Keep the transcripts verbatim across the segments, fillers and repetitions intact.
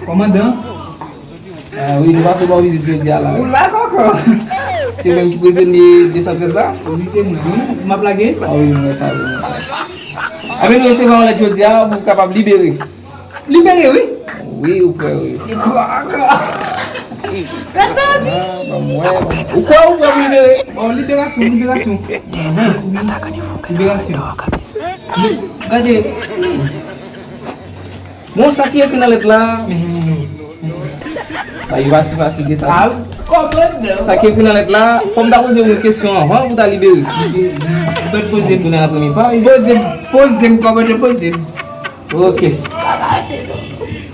Kòmandan. Ah wi, nou pase ba w vizit jodi a la. Ou la kòkò. Se ou menm ki prizonye de san trèz la? Wi, se mwen, wi. M ap lage? Ah wi, mwen sa, wi, mwen sa. Amen, nou resevwa yon lèt jodi a pou w kapab libere. Libere, wi. Wi, ou kwè, wi. Kòkò. Ah, ban m wè. Ou kwè, ou kwè pou libere? Oh, liberasyon, liberasyon. Tena, liberasyon. Gade. Bon, sa ki ekri nan lèt la? Ay, pa si fasil ke sa. Ah, kòmandan. Sa ki ekri nan lèt la, fò m ta poze w yon kesyon anvan pou ta libere. Ou pa t poze m. Tounen nan premye paj. Poze m, poze m, kòmandan, poze m. Ok.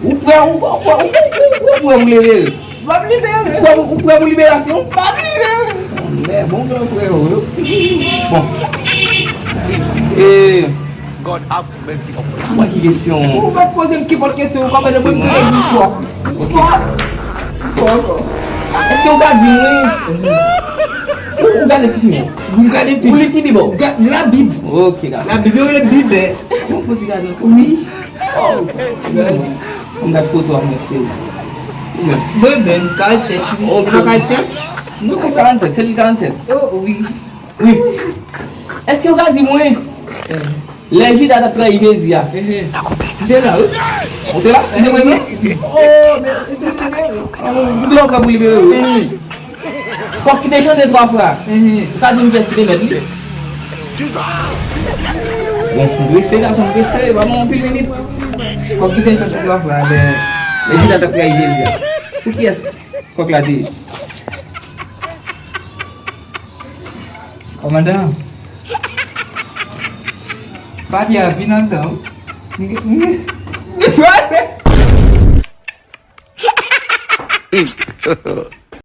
Ou prè, ou, ou, ou, ou, ou, ou prè pou libere? M ap libere. Ou prè, ou prè pou liberasyon? M ap libere. Mè, bon, bon, frè, wi. Bon. E, God have mercy upon us. Mwen ki kesyon? Ou pa t poze m kenpòt kesyon, ou pa mande mwen mwen fò. Fò. Fò ankò. Èske ou ka di mwen? Ou, ou gade ti fim yo? M gade fim. Ou li ti Bib? Ga-, Labib. Ok, dakò. Labib, yo rele Bib. Bon, fò ti gade. Wi. Oh, m gade foto a mwen, èske. Mwen menm, karannsèt. Ok. Ou pa karannsèt? Non, karannsèt, se li karannsèt. Oh, wi. Wi. Èske ou ka di mwen, lè Jida t ap trayi Jezi a? Ehe. M te la, wi. Ou te la? Ou te prezan? Oh, men, se, se, se, oh, nou te la pou libere yo. Ehe. Kòk ki te chante twa fwa. Ehe. Ou ka di m kiyès ki te mèt li? Bon, m prese, gason, m prese, pa ban m anpil minit. Kòk ki te chante twa fwa, lè, lè Jida t ap trayi Jezi a. Pou kiyès kòk la te ye? Kòmandan. Papye a vin anndan, wi.